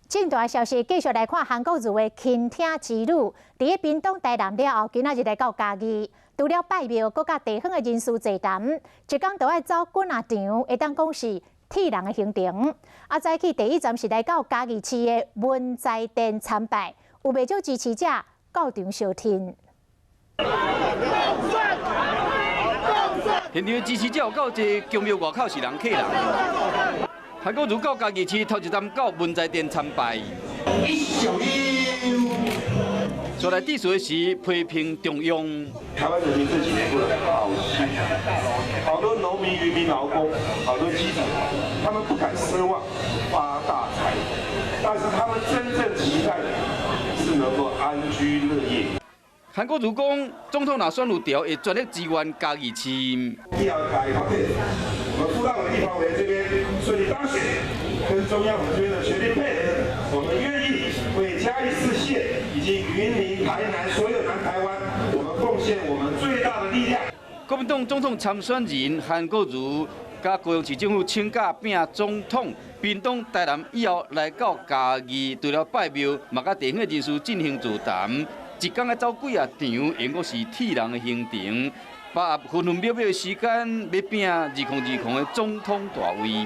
正大消息，繼續來看韓國瑜的傾聽之旅。佇咧屏東、台南了後，今仔日來到嘉義，除了拜廟，閣佮地方的人士座談，一工都愛走幾若場，會當講是鐵人的行程。啊，早起第一站是來到嘉義市的文在殿參拜，有袂少支持者到場相挺。現場支持者有夠濟，宮廟外口是人客人。韓國瑜到嘉義市頭一站到文在殿參拜。出來致辭的是批評中央。台灣人民這幾年過得好辛苦，好多農民、漁民、勞工，好多基層，他們不敢奢望發大財，但是他們真正期待的是能夠安居樂業。韓國瑜講，總統若選有著，會全力支援嘉義市。我們傅大偉立法委員這邊順利當選，跟中央我們這邊的全力配合，我們願意為嘉義四縣以及雲林、台南所有南台灣，我們貢獻我們最大的力量。國民黨總統參選人韓國瑜，佮高雄市政府請假拼總統，屏東、台南以後來到嘉義，除了拜廟，嘛佮地方的人士進行座談。一工愛走幾若場，猶閣是鐵人的行程。把握分分秒秒的時間，欲拼2020的總統大位。